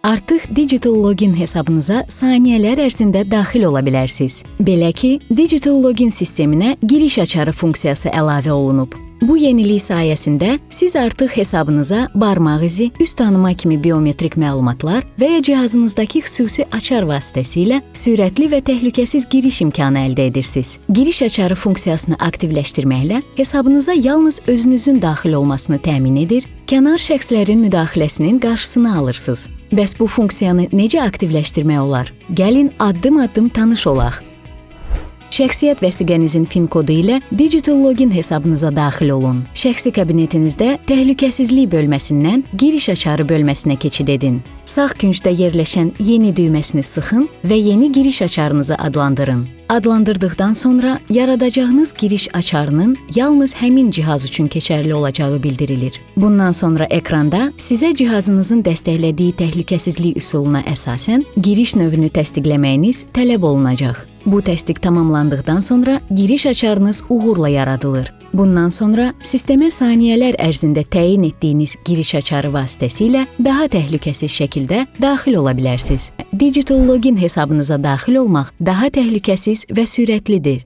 Artıq Digital Login hesabınıza saniyələr ərzində daxil ola bilərsiniz. Belə ki, Digital Login sisteminə giriş açarı funksiyası əlavə olunub. Bu yenilik sayəsində siz artıq hesabınıza barmaq izi, üz tanıma kimi biometrik məlumatlar və ya cihazınızdakı xüsusi açar vasitəsilə sürətli və təhlükəsiz giriş imkanı əldə edirsiniz. Giriş açarı funksiyasını aktivləşdirməklə hesabınıza yalnız özünüzün daxil olmasını təmin edir, kənar şəxslərin müdaxiləsinin qarşısını alırsınız. Bəs bu funksiyanı necə aktivləşdirmək olar? Gəlin addım-addım tanış olaq. Şəxsiyyət vəsiqənizin FIN kodu ilə Digital Login hesabınıza daxil olun. Şəxsi kabinetinizdə təhlükəsizlik bölməsindən giriş açarı bölməsinə keçid edin. Sağ küncdə yerləşən yeni düyməsini sıxın və yeni giriş açarınızı adlandırın. Adlandırdıqdan sonra yaradacağınız giriş açarının yalnız həmin cihaz üçün keçərli olacağı bildirilir. Bundan sonra ekranda sizə cihazınızın dəstəklədiyi təhlükəsizlik üsuluna əsasən giriş növünü təsdiqləməyiniz tələb olunacaq. Bu təsdiq tamamlandıqdan sonra giriş açarınız uğurla yaradılır. Bundan sonra sistemə saniyələr ərzində təyin etdiyiniz giriş açarı vasitəsilə daha təhlükəsiz şəkildə daxil ola bilərsiniz. Digital Login hesabınıza daxil olmaq daha təhlükəsiz və sürətlidir.